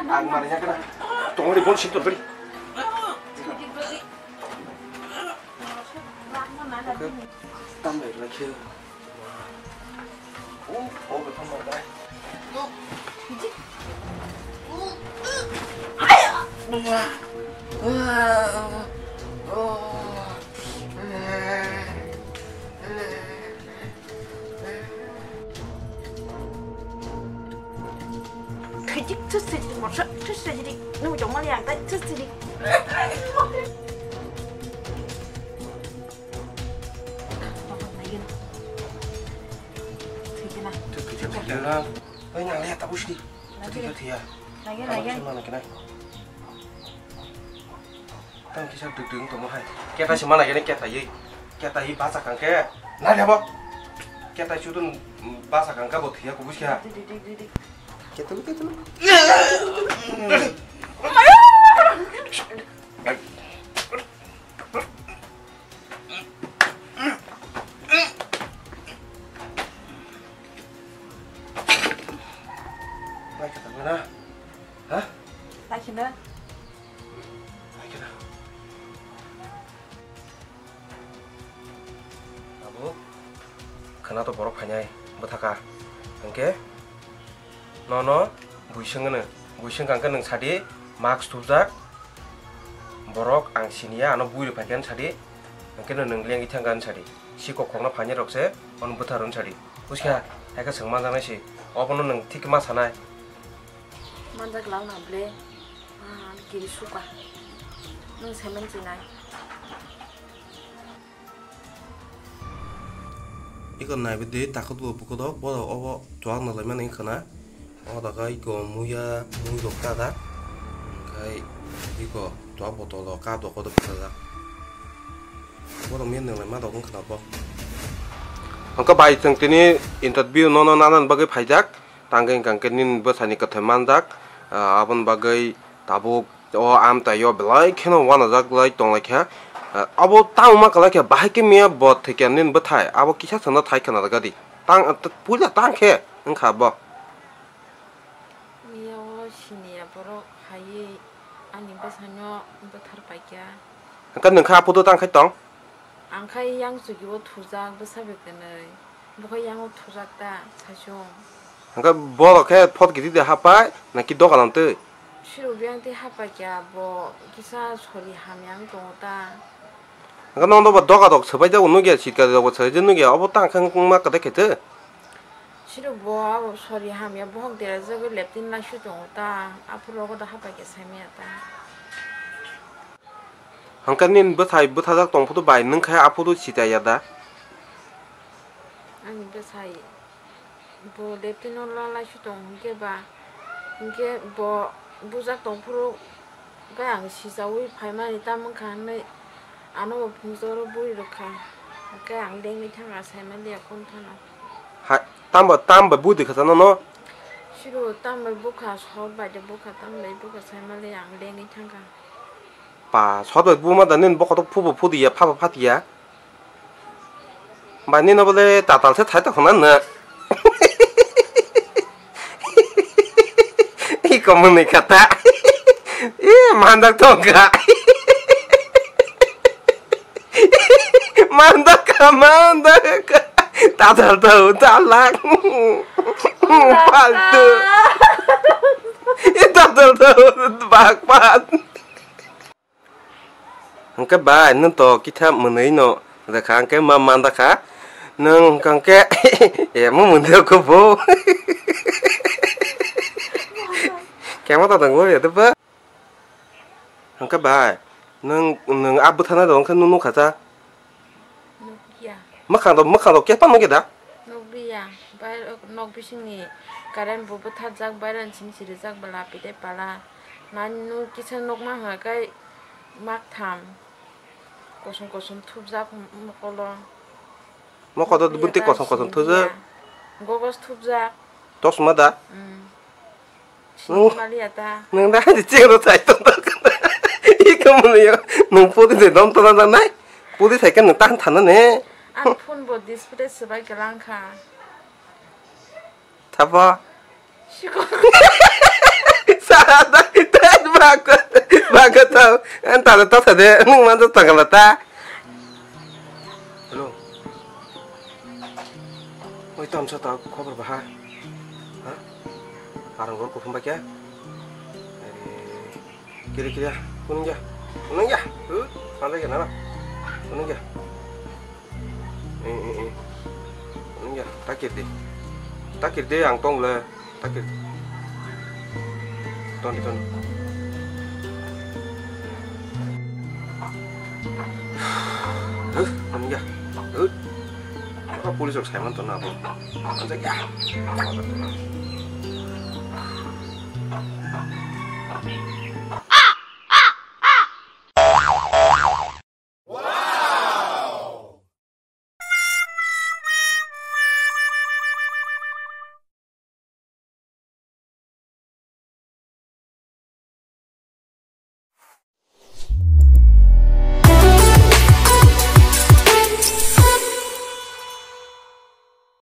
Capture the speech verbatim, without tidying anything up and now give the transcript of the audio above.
Ang mari yakna. Tongori bon sintor beri. Tambai lakhe. Oh, oh, tambai. Thwijik thwijik morsa thwijik nung jongma yang tai thwijik. Thwijik na. Thwijik na. Oi nang le ta busti. Thwijik thwijik. Lagi lagi. Tang kisa duk duk tongmo hai. Keta se mana gini keta ye. Keta ye basa kangke. Na lebo. Keta sudun basa kangke bo thiya kubus kya. Keta lu keta lu. Bai keta mana? Ha? Bai kena. Bai kena. Abo khwna to borok phainai bwthaka. Hwnkhe nono buising hwno. Buising hwnkhe nwng sadi mask thupjak. Borok ang siniya ano buiri phaikhe hwn sadi. Hwnkhe nwng lengwi thangkha hwn sadi. Sikok khokno phainai rok se ono bwthar hwn sadi. Buskha, hai khe swng manjaknai se. Obono nwng thik ma sanai. Manjak lang na ble. Ah, kiri suka. Nwng semen chinai. Iko naibe de takhuk bo bukhuk dok, bo obo chuak no laimani wngkha na. O daga iko muya, mui rok ta da. Hwnkhe iko chuak botol rok cup rok kotor bwsajak. Borok mia nwnglai ma rok wngkha na bo. Hwnkhe bai chwng tini interview nono nanani bagwi phaijak. Tangwi hwnkha hwnkhe nini bwsani kwthai manjak. Ah, aboni bagwi tabuk o amtwi o belai kheno uanajak lai tonglaikha. Ah, abo tamo ma kwlaikha, bahai khe miya bo thwikha nini bwthai. Abo kisa chwngno thai khna rwgadi. Tang, puila tang khe wngkha bo. Miya o siniya borok haiwi ani bwsano bwthar paikha. Hwnkhe nwng khe aphuru tang khai tong? Ang khai yang chuki o thujak bwsa bai kwnwi. Bo khai yang o thujak ta, saichung. Hwnkhe borok khe phot giri de hapai, naki dogan twi? Siro biyang twi hapai kya, bo kisa sori hamya wng tongo ta. Hwnkhe nono bo doga rok swbai jago nukya, sitka rok bo swbai nukya, obo tang khe wngma kwdai khe twi? Siro bo abo sori hamya bohok derajagwi leptin laisu tongo ta, aphuru rogo da hapai khe saimaya ta. Hwnkhe nini bwthai bwthajak tong phuru bai nwng khe aphuru sitaya da? Ani bwthai bo leptin o la laisu tong hwnkhe ba, hwnkhe bo bujak tong phuru. Hwnkhe ang sichaui phaimani tamo wngkha hwnwi ano bo phunukjak oro bui rwkha. Hwnkhe ang lengwi thangkha saimaliya kunthano. Hai, tamo, tamo bai bui rwkha sa nono? Siro tamo bai bukha, sot bai de bukha, tamo bai bukha saimaliya ang lengwi thangkha. Pa, sot bai buma da nini bokhorok phubo phudiya, phabo phatiya. Bai nini bole tatal se thai tongkha na na. Iko mwnwi kha ta. E mandak tongkha. Mandak kha, mandak kha. Tatal tau talak. Paltu. E tatal tau bak pat. Hwnkhe bai, nwng to kisa mwnwi no rwkha, hwnkhe ma mandakha. Nwng hwnkhe emo mwnwi rok bo. Kemo ta tongo ya de ba? Hwnkhe bai, nwng, nwng a bwthana rok hwnkhe nwng nukha cha? Nukya. Mwkhang rok, mwkhang rok khe phano khe da? Nukliya, bai nok bisingni current bo bwtharjak, bairani simi si rijak bwla, pide pala. Nani nuk kisa nukma hwnkhe mak tham kosom kosom thupjak mokolo. Mokolo nukliya, bunti kosom kosom thupjak? Gogos thupjak. Tosma da? Mm. Nwng, sinimaliya ta. Nwng da di chero chai tong tong. Iko mwnwi yo. Nwng pudi de dom tong tong nai. Pudi sai khe nwng tan thana ne. Ang phone bo display swbai kwlang kha. Thabo. Siko. Sa da. Anta da ta de, nung man ta kala ta. Hello. Oi, tamsa ta khobor baha. Ha? Arang gor kuphum ba kya? Kiri kiri ya, kunung ya. Kunung ya. Huh? Sampai kena lah. Kunung ya. Eh, eh, eh. Kunung ya. Takir di. Takir di ang tong le. Takir. Ton ton. Huh? Kunung ya. Huh? Apa polis harus kayak mana tuh nabo? Anjay ya.